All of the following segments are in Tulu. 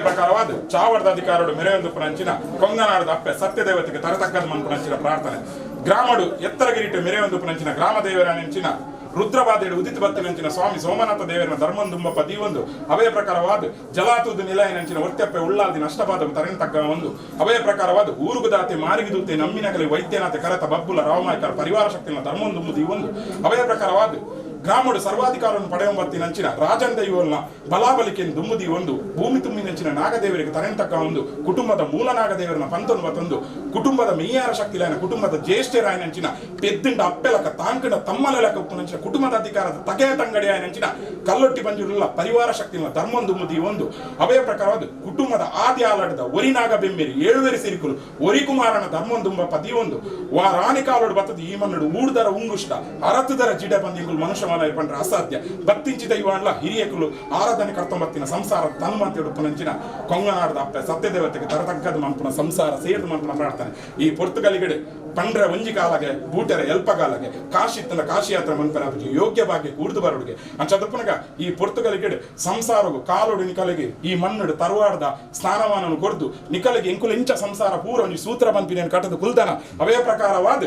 ಪ್ರಕಾರವಾದ ಚಾವಡದ ಅಧಿಕಾರಡು ಮೆರೆಯೊಂದು ಪುನಂಚಿನ ಕೊಂಗನಾಡದ ಅಪ್ಪೆ ಸತ್ಯದೇವತೆಗೆ ತರತಕ್ಕದ ಮನ್ಪುನಂಚಿನ ಪ್ರಾರ್ಥನೆ ಗ್ರಾಮಡು ಎತ್ತರಗಿರಿಟು ಮೆರೆಯೊಂದು ಪುನಂಚಿನ ಗ್ರಾಮ ದೇವರ ನೆಂಚಿನ ರುದ್ರವಾದೇಡು ಉದಿತ ಬತ್ತಿನಂಚಿನ ಸ್ವಾಮಿ ಸೋಮನಾಥ ದೇವರನ ಧರ್ಮಂದುಂಬ ಪದಿಯೊಂದು ಅವಯ ಪ್ರಕಾರವಾದ ಜಲಾತುದು ನಿಲಯನಂಚಿನ ಒರ್ತ್ಯಪ್ಪೆ ಉಳ್ಳಾಲ್ದಿ ನಷ್ಟಪಾದವು ತರಣ ತಕ್ಕ ಒಂದು ಅವಯ ಪ್ರಕಾರವಾದ ಊರುಗುದಾತೆ ಮಾರಿಗಿದೂತೆ ನಮ್ಮಿನಗಲಿ ವೈದ್ಯನಾಥ ಕರತ ಬಬ್ಬುಲ ರಾವಮಾಯಕರ ಪರಿವಾರ ಶಕ್ತಿನ ಧರ್ಮಂದುಂಬುದು ಒಂದು ಅವಯ ಪ್ರಕಾರವಾದ ಗ್ರಾಮಡು ಸರ್ವಾಧಿಕಾರವನ್ನು ಪಡೆಯುವಂತಿನಂಚಿನ ರಾಜನ್ ದೈವಲ್ನ ಬಲಾಬಲಿಕೆಯನ್ನು ದುಮ್ಮುದಿ ಒಂದು ಭೂಮಿ ತುಂಬಿನಂಚಿನ ನಾಗದೇವರಿಗೆ ತರೆಂತಕ್ಕ ಒಂದು ಕುಟುಂಬದ ಮೂಲ ನಾಗದೇವರನ್ನ ಪಂತೊಂದು ಮತ್ತೊಂದು ಕುಟುಂಬದ ಮೇಯಾರ ಶಕ್ತಿಲಾಯನ ಕುಟುಂಬದ ಜ್ಯೇಷ್ಠರಾಯನಂಚಿನ ಪೆದ್ದಿಂಡ ಅಪ್ಪೆಲಕ ತಾಂಕಡ ತಮ್ಮಲಕ ಉಪ್ಪುನಂಚಿನ ಕುಟುಂಬದ ಅಧಿಕಾರದ ತಗೆಯ ತಂಗಡಿಯಾಯನಂಚಿನ ಕಲ್ಲೊಟ್ಟಿ ಬಂಜುರುಲ್ಲ ಪರಿವಾರ ಶಕ್ತಿನ ಧರ್ಮೊಂದುಮ್ಮುದಿ ಒಂದು ಅವಯ ಪ್ರಕಾರವಾದ ಕುಟುಂಬದ ಆದಿ ಆಲಡದ ಒರಿನಾಗ ಬೆಮ್ಮೆರಿ ಏಳುವೆರಿ ಸಿರಿಕುಲು ಒರಿಕುಮಾರನ ಧರ್ಮೊಂದುಂಬ ಪದಿ ಒಂದು ವಾ ರಾಣಿ ಕಾಲೋಡು ಬತ್ತದ ಈ ಮನ್ನಡು ಊಡ್ದರ ಉಂಗುಷ್ಟ ಅರತುದರ ಜಿಡ ಬಂದಿಂಗುಲು ಮನುಷ್ಯ ಪಂಡ್ರೆ ಅಸಾಧ್ಯ ಬತ್ತಿಂಚಿ ದೈವಾಂಡ್ಲ ಹಿರಿಯಕುಲು ಆರಾಧನೆ ಕರ್ತಂಬತ್ತಿನ ಸಂಸಾರ ತನುಮಂತಿಡುಪ್ಪನಂಚಿನ ಕೊಂಗನಾಡದ ಅಪ್ಪೆ ಸತ್ಯದೇವತೆಗೆ ತರತಕ್ಕದ ಮನ್ಪುನ ಸಂಸಾರ ಸೇರ್ದು ಮನ್ಪುನ ಪ್ರಾರ್ಥನೆ ಈ ಪೊರ್ತುಗಲಿಗಡೆ ಪಂಡ್ರೆ ಒಂಜಿ ಕಾಲಗೆ ಬೂಟೆರೆ ಎಲ್ಪ ಕಾಲಗೆ ಕಾಶಿ ಇತ್ತನ ಕಾಶಿ ಯಾತ್ರೆ ಮನ್ಪನ ಯೋಗ್ಯ ಭಾಗ್ಯ ಕೂಡ್ದು ಬರೋಡುಗೆ ಅಂಚದಪ್ಪನಗ ಈ ಪೊರ್ತುಗಲಿಗಡೆ ಸಂಸಾರಗು ಕಾಲೋಡು ನಿಕಲಿಗೆ ಈ ಮಣ್ಣುಡು ತರುವಾಡದ ಸ್ನಾನಮಾನನು ಕೊರ್ದು ನಿಕಲಿಗೆ ಎಂಕುಲು ಇಂಚ ಸಂಸಾರ ಪೂರ ಒಂಜಿ ಸೂತ್ರ ಪನ್ಪಿನ ಕಟ್ಟದ ಕುಲ್ದನ ಅವೇ ಪ್ರಕಾರವಾದ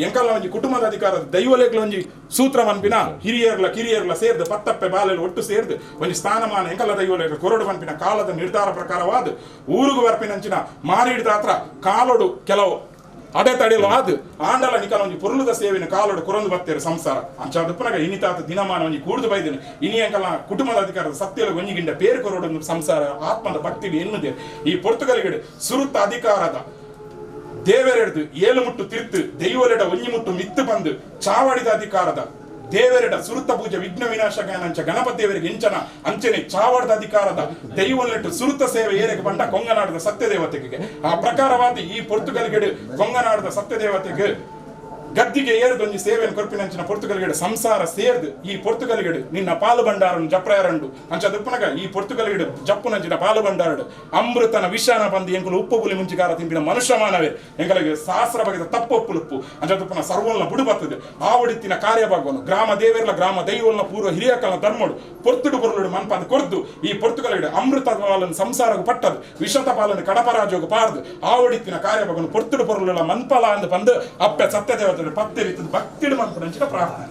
ಎಂಕಲ್ನ ಒಂಜಿ ಕುಟುಂಬದ ಅಧಿಕಾರದ ದೈವಲೆಗ್ಲ ಒಂಜಿ ಸೂತ್ರ ಪನ್ಪಿನ ಹಿರಿಯರ್ಲ ಕಿರಿಯರ್ಲ ಸೇರ್ದು ಪತ್ತಪ್ಪೆ ಬಾಲೆಲು ಒಟ್ಟು ಸೇರ್ದು ಒಂಜಿ ಸ್ಥಾನಮಾನ ಎಂಕಲ್ಲ ದೈವಲೆಗ್ಲ ಕೊರಡು ಪನ್ಪಿನ ಕಾಲದ ನಿರ್ಧಾರ ಪ್ರಕಾರವಾದ ಊರುಗು ಬರ್ಪಿನಂಚಿನ ಮಾರಿಡಿದ ಹತ್ರ ಕಾಲೋಡು ಕೆಲವು ಅಡೆತಡೆಲು ಆದ್ ಆಂಡಲ ನಿಕಲ ಒಂಜಿ ಪೊರುಲುದ ಸೇವೆನ ಕಾಲೋಡು ಕೊರೊಂದು ಬತ್ತೇರು ಸಂಸಾರ ಅಂಚಾದುಪ್ಪನಗ ಇನಿತಾತ ದಿನಮಾನ ಒಂಜಿ ಕೂಡ್ದು ಬೈದಿನ ಇನಿ ಅಂಕಲ ಕುಟುಂಬದ ಅಧಿಕಾರದ ಸತ್ಯಲ ಒಂಜಿಗಿಂಡ ಪೇರು ಕೊರಡು ಸಂಸಾರ ಆತ್ಮದ ಭಕ್ತಿ ಎನ್ನುದೇ ಈ ಪೊರ್ತುಗಲಿಗಡೆ ಸುರುತ್ತ ಅಧಿಕಾರದ ದೇವರೆಡ್ದು ಏಳು ಮುಟ್ಟು ತಿರ್ತು ದೈವಲೆಡ ಒಂಜಿ ಮುಟ್ಟು ಮಿತ್ತು ಬಂದು ಚಾವಡಿದ ಅಧಿಕಾರದ ದೇವರೆಡ ಸುರುತ ಪೂಜೆ ವಿಘ್ನ ವಿನಾಶಕ ಗಣಪತಿ ದೇವರಿಗೆ ಇಂಚನ ಅಂಚನೆ ಚಾವಡದ ಅಧಿಕಾರದ ದೈವನೆಟ್ಟು ಸುರುತ ಸೇವೆ ಏರೆಗೆ ಬಂಡ ಕೊಂಗನಾಡದ ಸತ್ಯದೇವತೆಗೆ ಆ ಪ್ರಕಾರವಾದ ಈ ಪೊರ್ತುಗಲ್ಗಡೆ ಕೊಂಗನಾಡದ ಸತ್ಯದೇವತೆಗೆ ಗದ್ದಿಗೆ ಏರ್ದೊಂಜಿ ಸೇವೆಯನ್ನು ಕೊರ್ಪಿನಂಚಿನ ಪೊರ್ತುಗಲ್ಗಡೆ ಸಂಸಾರ ಸೇರ್ದು ಈ ಪೊರ್ತುಗಲ್ಗಡೆ ನಿನ್ನ ಪಾಲು ಬಂಡಾರನ್ನು ಜಪ್ರಾಯರಂಡು ಅಂಚದುಪ್ಪನಗ ಈ ಪೊರ್ತುಗಲ್ಗಡೆ ಜಪ್ಪುನಂಚಿನ ಪಾಲು ಬಂಡಾರಡು ಅಮೃತನ ವಿಷಾನ ಬಂದು ಎಂಕುಲು ಉಪ್ಪು ಪುಲಿ ಮುಂಚಿಕಾರ ತಿಂಪಿನ ಮನುಷ್ಯ ಮಾನವೇ ಎಂಕಲಿಗೆ ಶಾಸ್ತ್ರ ಬಗೆದ ತಪ್ಪೊಪ್ಪುಲುಪ್ಪು ಅಂಚದುಪ್ಪನ ಸರ್ವಲ್ನ ಬುಡು ಬರ್ತದೆ ಆವಡಿತ್ತಿನ ಕಾರ್ಯಭಾಗವನ್ನು ಗ್ರಾಮ ದೇವರ್ಲ ಗ್ರಾಮ ದೈವಲ್ನ ಪೂರ್ವ ಹಿರಿಯಕಲ್ನ ಧರ್ಮಡು ಪೊರ್ತುಡು ಪೊರುಳುಡು ಮನ್ಪಾದ ಕೊರ್ದು ಈ ಪೊರ್ತುಗಲ್ಗಡೆ ಅಮೃತ ಪಾಲನ್ನು ಸಂಸಾರಗು ಪಟ್ಟದು ವಿಷತ ಪಾಲನ್ನು ಕಡಪರಾಜೋಗು ಪಾರ್ದು ಆವಡಿತ್ತಿನ ಕಾರ್ಯಭಾಗವನ್ನು ಪೊರ್ತುಡು ಪೊರುಳುಲ ಮನ್ಪಲ ಅಂದು ಬಂದು ಅಪ್ಪೆ ಸತ್ಯದೇವತೆ ಪತ್ತೆ ಭಕ್ತಿಡು ಮನ್ಪುನಂಚಿನ ಪ್ರಾರ್ಥನೆ.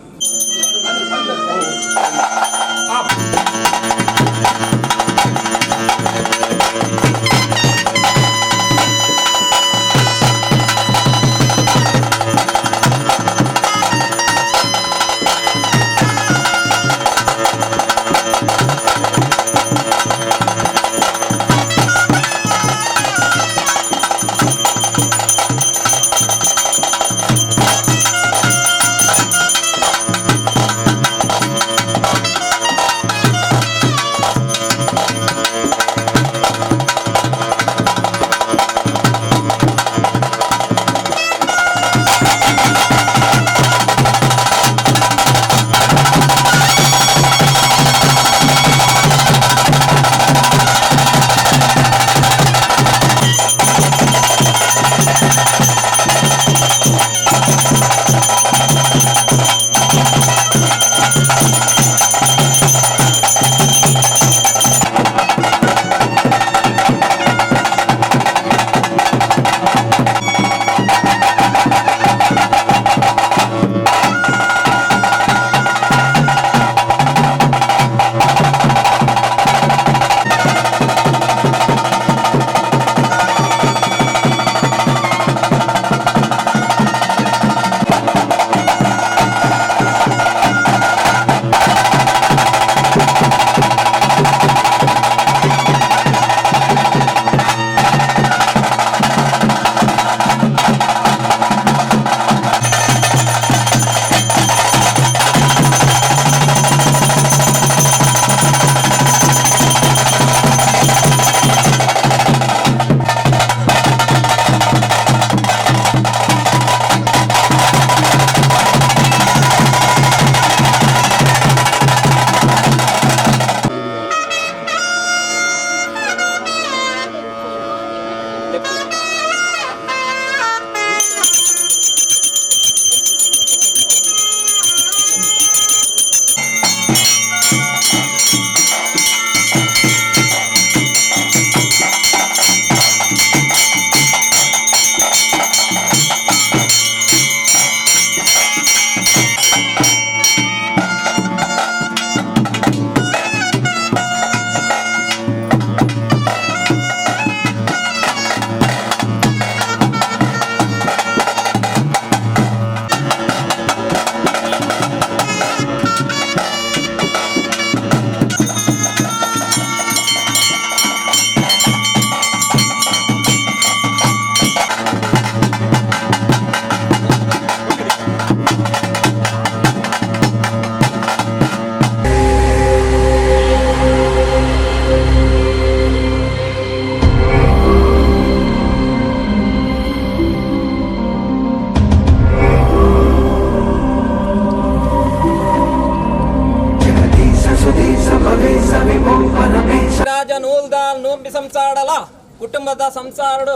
ಉದಾಲ್ ನೂಂಬಿ ಸಂಸಾರಡಲ ಕುಟುಂಬದ ಸಂಸಾರಡು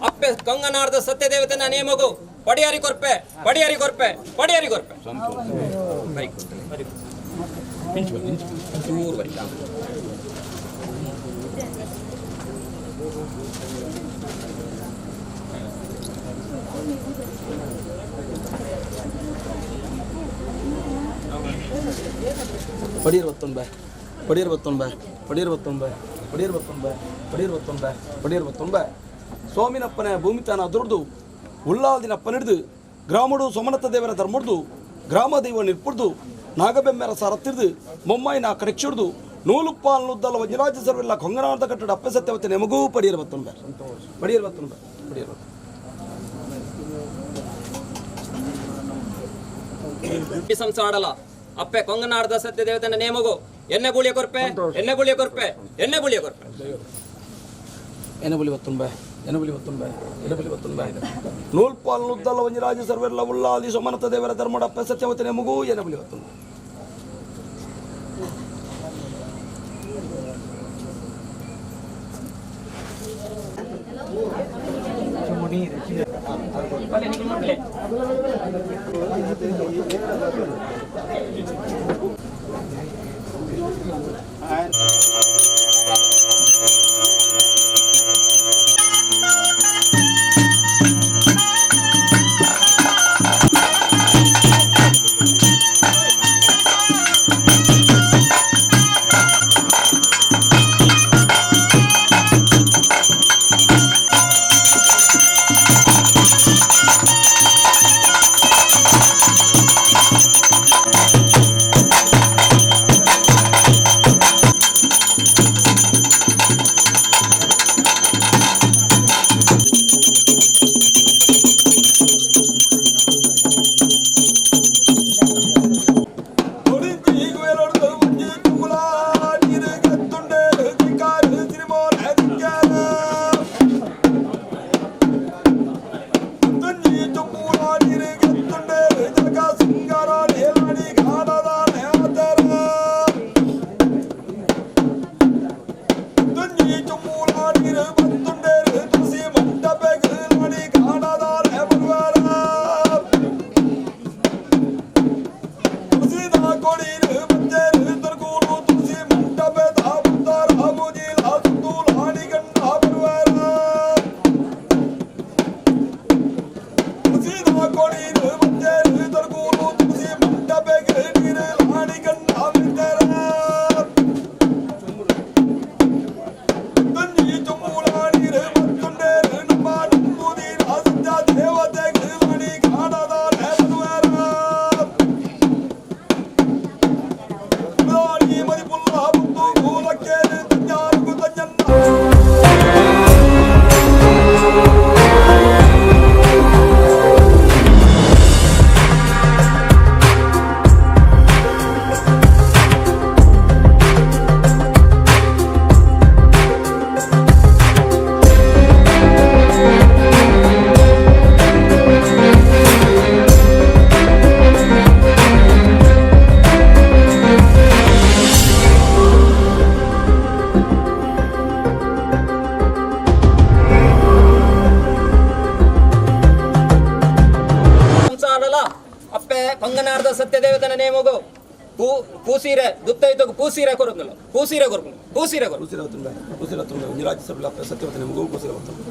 ಅಪ್ಪೆ ಕಂಗನಾರ್ದ ಸತ್ಯದೇವತೆನ ನೇಮಗು ಪಡಿಯಾರಿ ಕೊರ್ಪೆ ಪಡಿಯಾರಿ ಕೊರ್ಪೆ ಪಡಿಯಾರಿ ಕೊರ್ಪೆ. ಪಡಿಯರ್ ಬತ್ತೊಂಬೆ ಪಡಿಯರ್ ಬತ್ತೊಂಬೆ ಪಡಿಯರ್ ಬತ್ತೊಂಬೆ ಪಡಿಯರ್ ಬತ್ತೊಂಬೆ ಪಡಿಯರ್ ಬತ್ತೊಂಬೆ ಪಡಿಯರ್ ಬತ್ತೊಂಬೆ. ಸೋಮಿನಪ್ಪನೆ ಭೂಮಿತಾನ ದುಡ್ದು ಉಳ್ಳಾಲ್ದಿನಪ್ಪನಿಡ್ದು ಗ್ರಾಮಡು ಸೋಮನತ್ತ ದೇವರ ಧರ್ಮಡ್ದು ಗ್ರಾಮ ದೈವ ನಿರ್ಪುಡ್ದು ನಾಗಬೆಮ್ಮೆರ ಸಾರತ್ತಿರ್ದು ಮೊಮ್ಮಾಯಿನ ಕರೆಕ್ಷುಡ್ದು ನೂಲುಪ್ಪಾಲ್ ನುದ್ದಲ ವಜ್ರಾಜ ಸರ್ವೆಲ್ಲ ಕೊಂಗನಾರ್ದ ಕಟ್ಟಡ ಅಪ್ಪೆ ಸತ್ಯವತಿ ನೆಮಗೂ ಪಡಿಯರ್ ಬತ್ತೊಂಬೆ ಪಡಿಯರ್ ಬತ್ತೊಂಬೆ ಪಡಿಯರ್ ಬತ್ತೊಂಬೆ. ಸಂಸಾಡಲ ಅಪ್ಪೆ ಕೊಂಗನಾರ್ದ ಸತ್ಯದೇವತೆನ ನೇಮಗು ಎಣ್ಣೆ ಬುಳಿಯ ಕೊರ್ಪೆ ಎಣ್ಣೆ ಬುಳಿಯ ಕೊರ್ಪೆ ಎಣ್ಣೆ ಬುಳಿಯ ಕೊರ್ಪೆ. ಎನಬಲಿ ಬತ್ತೊಂಬೆ ಎನಬಲಿ ಬತ್ತೊಂಬೆ ಎನಬಲಿ ಬತ್ತೊಂಬೆ. ನೂಲ್ಪಾಲ್ ನುದ್ದಲ ವಜ್ರಾಜ ಸರ್ವೆಲ್ಲ ಉಳ್ಳಾದಿ ಸೋಮನತ್ತ ದೇವರ ಧರ್ಮಡ ಅಪ್ಪೆ ಸತ್ಯವತಿ ನೆಮಗೂ ಎನಬಲಿ ಬತ್ತೊಂಬೆ. ಕೊಂಗನಾರ್ದ ಸತ್ಯದೇವತನ ನೇಮಗು ಪೂಸೀರೆ ದುತ್ತೈತಗು ಪೂಸೀರೆ ಕೊರುಂದಲ್ಲ ಪೂಸೀರೆ ಕೊರ್ಪುಂಡು ಪೂಸೀರೆ ಕೊರು ಪೂಸೀರೆ ಬತ್ತೊಂಬೆ ಪೂಸೀರೆ ಬತ್ತೊಂಬೆ. ವಜ್ರಾಜ ಸರ್ವೆಲ್ಲ ಅಪ್ಪೆ ಸತ್ಯವತಿ ನೆಮಗೂ ಪೂಸೀರೆ ಬತ್ತೊಂಬೆ.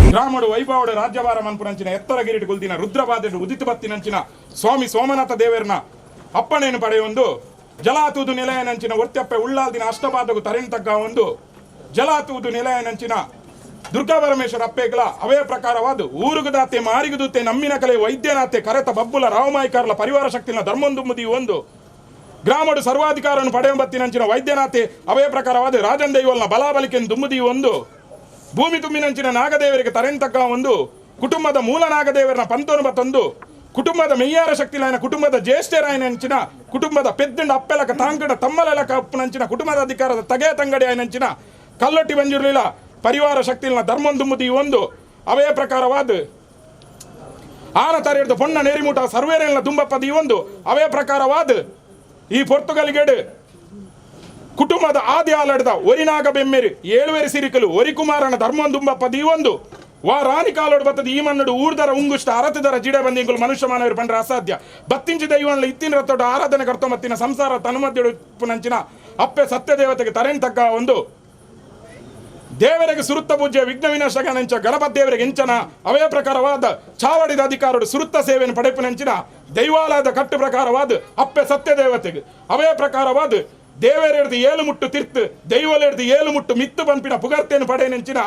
ಗ್ರಾಮಡು ವೈಭವಡು ರಾಜ್ಯಭಾರ ಮನ್ಪುನಂಚಿನ ಎತ್ತರಗಿರಿಟ್ ಗುಲ್ದಿನ ರುದ್ರಬಾಧೆಡು ಉದಿತ ಬತ್ತಿನಂಚಿನ ಸ್ವಾಮಿ ಸೋಮನಾಥ ದೇವರನ ಅಪ್ಪಣೆಯನ್ನು ಪಡೆಯೊಂದು ಜಲಾತೂದು ನಿಲಯನಂಚಿನ ಒರ್ತ್ಯಪ್ಪೆ ಉಳ್ಳಾಲ್ದಿನ ಅಷ್ಟಪಾದಗು ತರೆನ್ ತಗ್ಗ ಒಂದು ಜಲಾತೂದು ನಿಲಯನಂಚಿನ ದುರ್ಗಾ ಪರಮೇಶ್ವರ ಅಪ್ಪೆಗ್ಲ ಅವೇ ಪ್ರಕಾರವಾದ ಊರುಗುದಾತೆ ಮಾರಿಗುದೂತೆ ನಮ್ಮಿನ ಕಲೆ ವೈದ್ಯನಾತೆ ಕರೆತ ಬಬ್ಬುಲ ರಾವಮಾಯಿಕಾರಲ ಪರಿವಾರ ಶಕ್ತಿನ ಧರ್ಮೊಂದು ಒಂದು ಗ್ರಾಮಡು ಸರ್ವಾಧಿಕಾರವನ್ನು ಪಡೆಯುವ ವೈದ್ಯನಾಥೆ ಅವೇ ಪ್ರಕಾರವಾದ ರಾಜನ್ ದೈವಲ್ನ ಬಲಾಬಲಿಕೆಯನ್ನು ದುಮ್ಮುದಿ ಒಂದು ಭೂಮಿ ತುಂಬಿನಂಚಿನ ನಾಗದೇವರಿಗೆ ತರೆಂತಕ್ಕ ಒಂದು ಕುಟುಂಬದ ಮೂಲ ನಾಗದೇವರನ ಪಂತೋನು ಬತ್ತೊಂದು ಕುಟುಂಬದ ಮೆಯ್ಯಾರ ಶಕ್ತಿಲಾಯನ ಕುಟುಂಬದ ಜ್ಯೇಷ್ಠರಾಯನಂಚಿನ ಕುಟುಂಬದ ಪೆದ್ದಂಡ ಅಪ್ಪೆಲಕ ತಾಂಕಡ ತಮ್ಮಲಕ ಅಪ್ಪನಂಚಿನ ಕುಟುಂಬದ ಅಧಿಕಾರದ ತಗೆ ತಂಗಡಿ ಆಯನಂಚಿನ ಕಲ್ಲೊಟ್ಟಿ ಬಂಜಿರಲಿಲ್ಲ ಪರಿವಾರ ಶಕ್ತಿಲಿನ ಧರ್ಮೊಂದುಮ್ಮುದಿ ಒಂದು ಅವೇ ಪ್ರಕಾರವಾದ ಆನ ತರೆಯಡ್ದು ಪೊಣ್ಣ ನೇರಿಮೂಟ ಸರ್ವೇರೆಲ್ಲ ದುಂಬಪ್ಪದಿ ಒಂದು ಅವೇ ಪ್ರಕಾರವಾದ ಈ ಪೊರ್ತುಗಲ್ಗೇಡು ಕುಟುಂಬದ ಆದಿ ಆಲಡ್ದ ಒರಿನಾಗ ಬೆಮ್ಮೆರು ಏಳುವೆರಿ ಸಿರಿಕಲು ಒರಿಕುಮಾರನ ಧರ್ಮೊಂದುಂಬಪ್ಪದಿ ಒಂದು ವಾ ರಾಣಿ ಕಾಲೋಡು ಬತ್ತದ ಈ ಮನ್ನಡು ಊರ್ದರ ಉಂಗುಷ್ಟ ಅರತದರ ಜಿಡೆ ಬಂದಿಂಗುಲು ಮನುಷ್ಯ ಮಾನವರು ಪಂಡ್ರೆ ಅಸಾಧ್ಯ ಬತ್ತಿಂಚಿ ದೈವನ್ಲ ಇತ್ತಿನ ರತ್ತೋಡು ಆರಾಧನೆ ಕರ್ತೊಂಬತ್ತಿನ ಸಂಸಾರ ತನುಮಧ್ಯಡು ನಂಚಿನ ಅಪ್ಪೆ ಸತ್ಯದೇವತೆಗೆ ತರೆನ್ ತಗ್ಗ ಒಂದು ದೇವರಿಗೆ ಸುರುತ್ತ ಪೂಜೆ ವಿಘ್ನ ವಿನಾಶಕ ನಂಚ ಗಣಪತಿ ದೇವರಿಗೆ ಎಂಚನ ಅವೇ ಪ್ರಕಾರವಾದ ಚಾವಡಿದ ಅಧಿಕಾರರು ಸುರುತ್ತ ಸೇವೆಯನ್ನು ಪಡೆಪುನಂಚಿನ ದೈವಾಲಯದ ಕಟ್ಟು ಪ್ರಕಾರವಾದ ಅಪ್ಪೆ ಸತ್ಯ ದೇವತೆಗೆ ಅವೇ ಪ್ರಕಾರವಾದ ದೇವರೆಡ್ದು ಏಳು ಮುಟ್ಟು ತಿರ್ತು ದೈವಲೆಡ್ದು ಏಳು ಮುಟ್ಟು ಮಿತ್ತು ಪನ್ಪಿನ ಪುಗರ್ತೆಯನ್ನು ಪಡೆಯನೆಂಚಿನ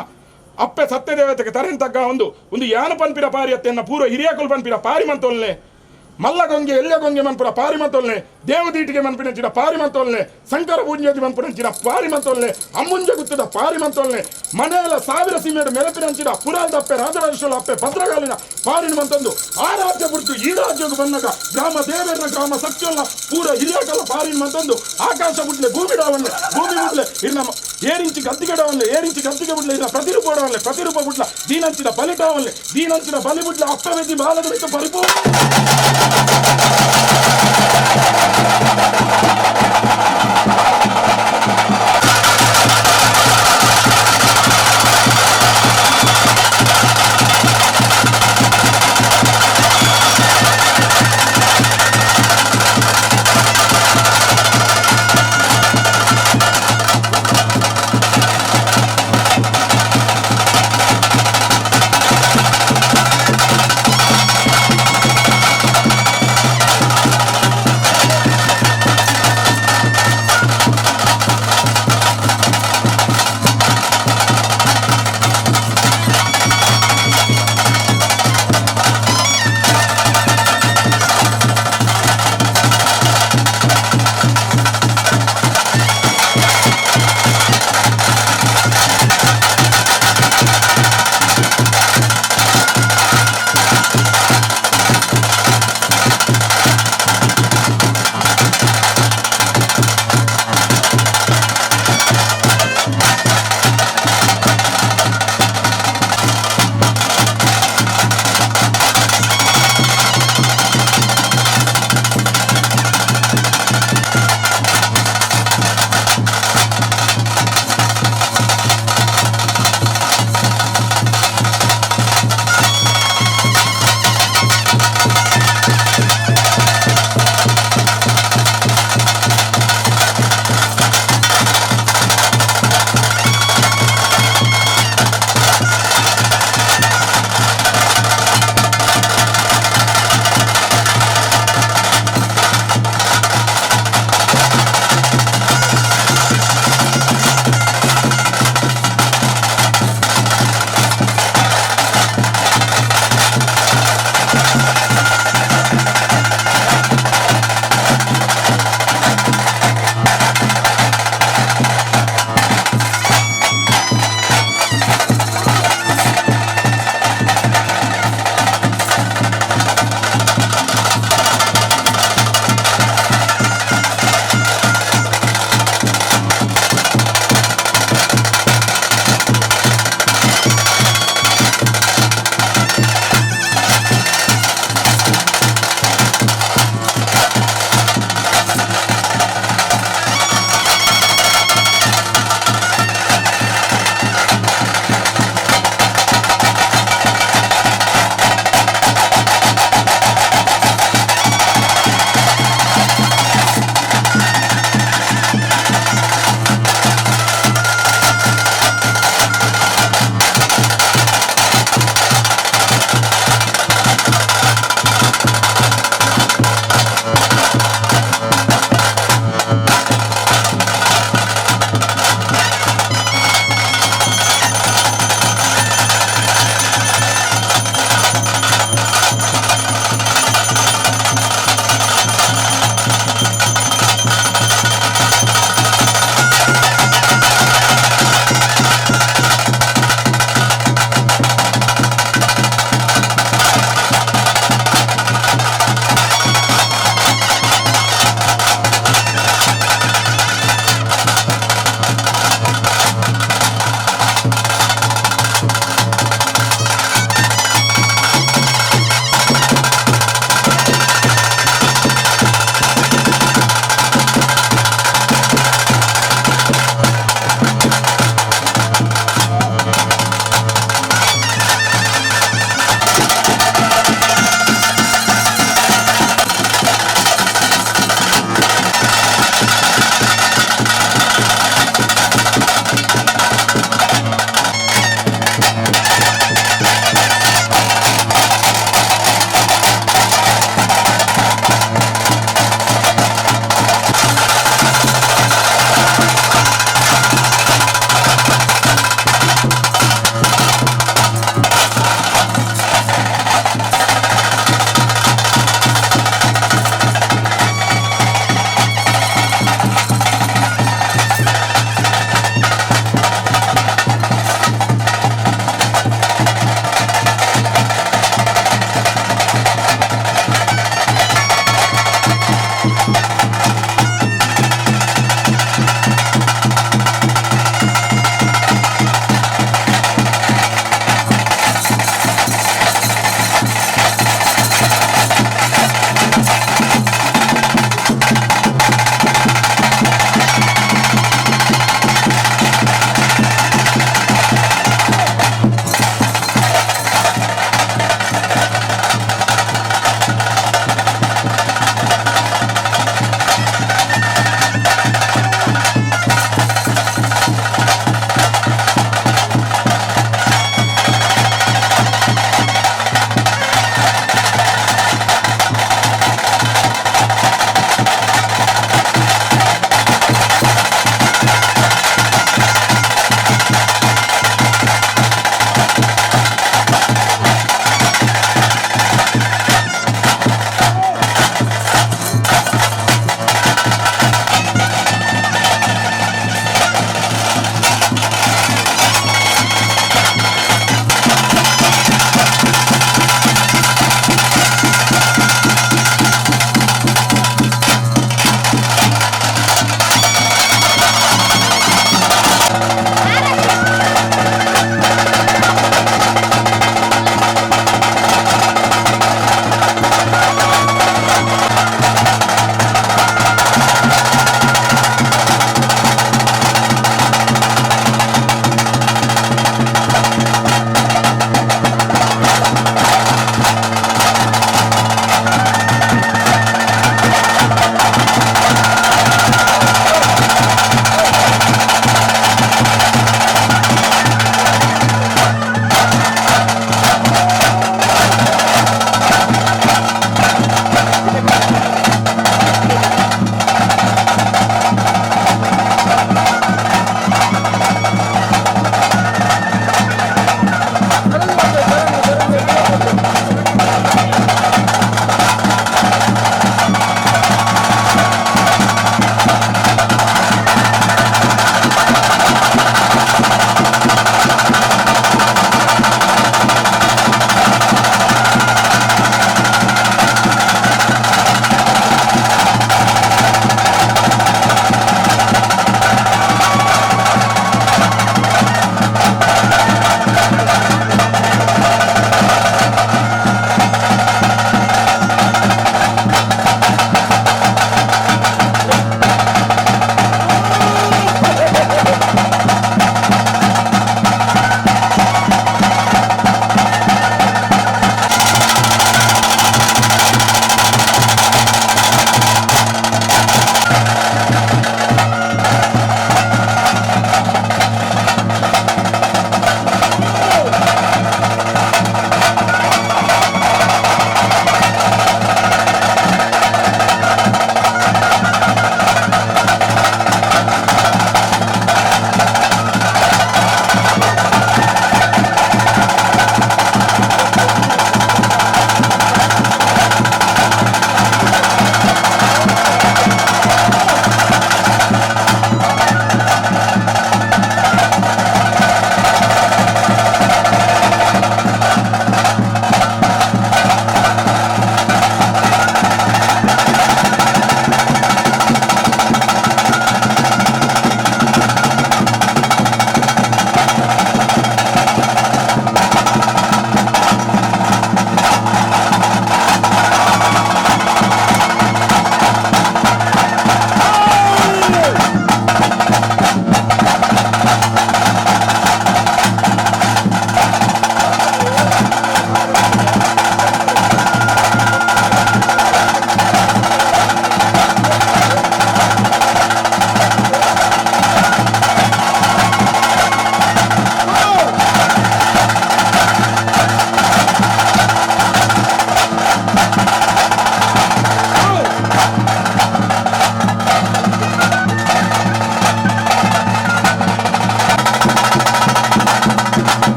ಅಪ್ಪೆ ಸತ್ಯ ದೇವತೆಗೆ ತರೆನ್ ತಗ್ಗ ಒಂದು ಒಂದು ಯಾನು ಪನ್ಪಿನ ಪಾರಿಯತ್ತೆನ್ನ ಪೂರ್ವ ಹಿರಿಯಕುಲ್ ಪನ್ಪಿನ ಪಾರಿಮಂತೊಲ್ನೆ ಮಲ್ಲಗೊಂಗೆ ಎಲ್ಯಗೊಂಗೆ ಮನ್ಪುರ ಪಾರಿಮಂತೊಲ್ನೆ ದೇವದೀಟಿಗೆ ಮನ್ಪಿನಂಚಿನ ಪಾರಿಮಂತೊಲ್ನೆ ಶಂಕರ ಪೂಂಜಾದಿ ಮನ್ಪುನಂಚಿನ ಪಾರಿಮಂತೊಲ್ನೆ ಅಮ್ಮುಂಜ ಗುತ್ತದ ಪಾರಿಮಂತೊಲ್ನೆ ಮನೆಯಲ್ಲ ಸಾವಿರ ಸೀಮೆಡು ಮೆರಪಿನಂಚಿನ ಪುರಾಲ್ದಪ್ಪೆ ರಾಜರಾಜೇಶ್ವರ ಅಪ್ಪೆ ಭದ್ರಗಾಲಿನ ಪಾರಿನ ಮಂತಂದು ಆ ರಾಜ್ಯ ಬಿಡ್ತು ಈ ರಾಜ್ಯಕ್ಕೆ ಬಂದಾಗ ಗ್ರಾಮ ದೇವರನ ಗ್ರಾಮ ಸತ್ಯಲ್ಲ ಪೂರ ಹಿರಿಯಕಲ್ಲ ಪಾರಿನ ಮಂತಂದು ಆಕಾಶ ಬುಡ್ಲೆ ಭೂಮಿಡವನ್ನೆ ಭೂಮಿ ಬುಡ್ಲೆ ಇನ್ನ ಏರಿಂಚಿ ಗದ್ದಿಗಡವನ್ನೆ ಏರಿಂಚಿ ಗದ್ದಿಗೆ ಬುಡ್ಲೆ ಇನ್ನ ಪ್ರತಿರೂಪಡವನ್ನೆ ಪ್ರತಿರೂಪ ಬುಡ್ಲ ದೀನಂಚಿನ ಬಲಿಟವನ್ನೆ ದೀನಂಚಿನ ಬಲಿ ಬುಡ್ಲೆ ಅಪ್ಪವೆದಿ ಬಾಲದ ಪರಿಪೂರ್ಣ.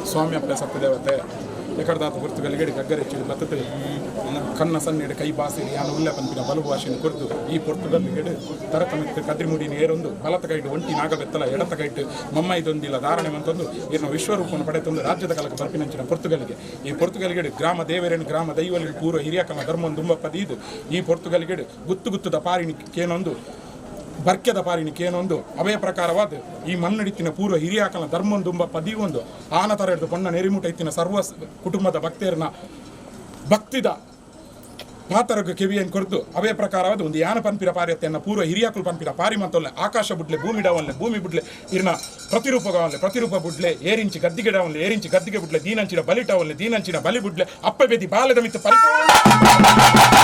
ಸ್ವಾಮಿ ಅಪ್ಪೆ ಸತ್ಯದೇವತೆ ಎಕಡ್ದಾತ ಗುರ್ತು ಗಲಿಗಡಿ ಗಗ್ಗರೆಚ್ಚಿಡು ಬತ್ತತೆ ಕನ್ನ ಸನ್ನಿಡು ಕೈ ಬಾಸಿರಿ ಯಾನ ಉಲ್ಲ ಪನ್ಪಿನ ಬಲು ಭಾಷೆಯನ್ನು ಕೊರ್ದು ಈ ಪೊರ್ತುಗಲ್ಲಿಗಡು ತರತ ಮಿತ್ತು ಕದ್ರಿಮುಡಿ ಏರೊಂದು ಬಲತ ಕೈಡು ಒಂಟಿ ನಾಗಬೆತ್ತಲ ಎಡತ ಕೈಟು ಮಮ್ಮೈದೊಂದಿಲ್ಲ ಧಾರಣೆ ಮಂತೊಂದು ಇನ್ನು ವಿಶ್ವರೂಪವನ್ನು ಪಡೆತೊಂದು ರಾಜ್ಯದ ಕಲಕ ಬರ್ಪಿನಂಚಿನ ಪೊರ್ತುಗಲಿಗೆ ಈ ಪೊರ್ತುಗಲಿಗಡು ಗ್ರಾಮ ದೇವರೇನು ಗ್ರಾಮ ದೈವಲಿಗೆ ಪೂರ್ವ ಹಿರಿಯಕನ ಧರ್ಮೊಂದು ದುಂಬಪ್ಪದೀದು ಈ ಪೊರ್ತುಗಲಿಗಡು ಗುತ್ತು ಗುತ್ತುದ ಪಾರಿಣಿ ಕೇನೊಂದು ಬರ್ಕೆದ ಪಾರಿಣಿ ಕೇನೊಂದು ಅವೇ ಪ್ರಕಾರವಾದ ಈ ಮಣ್ಣಡಿತ್ತಿನ ಪೂರ್ವ ಹಿರಿಯಾಕನ ಧರ್ಮೊಂದುಂಬ ಪದಿಯೊಂದು ಆನ ತರ ಹಿಡಿದು ಪೊಣ್ಣ ನೆರಿಮುಟ ಇತ್ತಿನ ಸರ್ವ ಕುಟುಂಬದ ಭಕ್ತರನ್ನ ಭಕ್ತಿದ ಪಾತರಗು ಕಿವಿಯನ್ನು ಕೊರ್ದು ಅವೇ ಪ್ರಕಾರವಾದ ಒಂದು ಯಾನ ಪನ್ಪಿರ ಪಾರ್ಯತೆಯನ್ನ ಪೂರ್ವ ಹಿರಿಯಾಕುಲು ಪನ್ಪಿರ ಪಾರಿ ಮಂತೊಲ್ಲೆ ಆಕಾಶ ಬುಡ್ಲೆ ಭೂಮಿ ಡವನ್ಲೆ ಭೂಮಿ ಬುಡ್ಲೆ ಇರ್ನ ಪ್ರತಿರೂಪಗವನ್ಲೆ ಪ್ರತಿರೂಪ ಬುಡ್ಲೆ ಏರಿಂಚಿ ಗದ್ದಿಗೆ ಡವನ್ಲೆ ಏರಿಂಚಿ ಗದ್ದಿಗೆ ಬುಡ್ಲೆ ದೀನಂಚಿನ ಬಲಿಟವನ್ಲೆ ದೀನಂಚಿನ ಬಲಿ ಬುಡ್ಲೆ ಅಪ್ಪ ಬೆದಿ ಬಾಲದ ಮಿತ್ತು ಪರಿಪೂರ್ಣ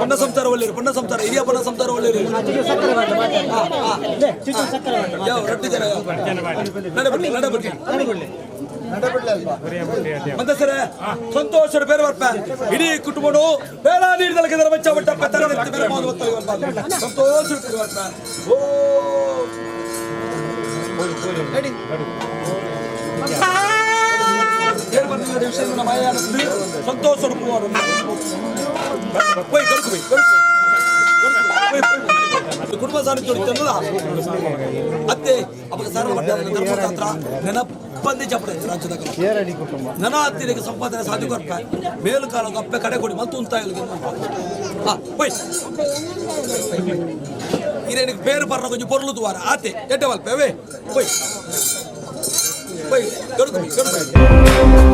ಪಣ್ಣ ಸಂಸಾರ ಒಳ್ಳೆಯರು, ಪಣ್ಣ ಸಂಸಾರ ಹಿರಿಯ, ಪಣ್ಣ ಸಂಸಾರ ಒಳ್ಳೆಯರು. ಯಾವ ರಡ್ಡು ಜನ ನಡೆ ಬಿಡ್ಲಿ, ನಡೆ ಬಿಡ್ಲಿ. ಮತ್ತೆ ಸರ ಸಂತೋಷ ಬೇರೆ ಬರ್ಪ ಇಡೀ ಕುಟುಂಬನು ಬೇಡ ನೀಡಿದಲಕ್ಕೆ ಬಚ್ಚ ಬಟ್ಟಪ್ಪ ತರ ಬೇರೆ ಮಾತು ಬರ್ಪ ಸಂತೋಷ ಬರ್ಪ. ಓ ರೆಡಿ ಸಂತೋಷ போய் கடுக்கு போய் கடுக்கு போய் போய் ಕುಟುಂಬ ಸಾರಿ ತೋರಿತಲ್ಲ ಅತ್ತೆ ಅವಾಗ ಸರಳ ಧರ್ಮಶಾಸ್ತ್ರ ನೆನಪಂದಿ ಚಪ್ಪಡೆ ರಾಜ್ಯದ ನನ ಅತ್ತಿರಿಗೆ ಸಂಪಾದನೆ ಸಾಧು ಕೊರ್ಪ ಮೇಲು ಕಾಲ ಅಪ್ಪೆ ಕಡೆ ಕೊಡಿ ಮತ್ತು ಉಂತ ಹಾ போய் ಇರೇನಿಗೆ பேರು ಬರ್ರ ಕೊಂಚ ಪೊರ್ಲು ತುವಾರ ಆತೆ ಎಡ್ಡೆ ಮಲ್ಪೆ போய் போய் கடுக்கு போய் கடுக்கு போய்.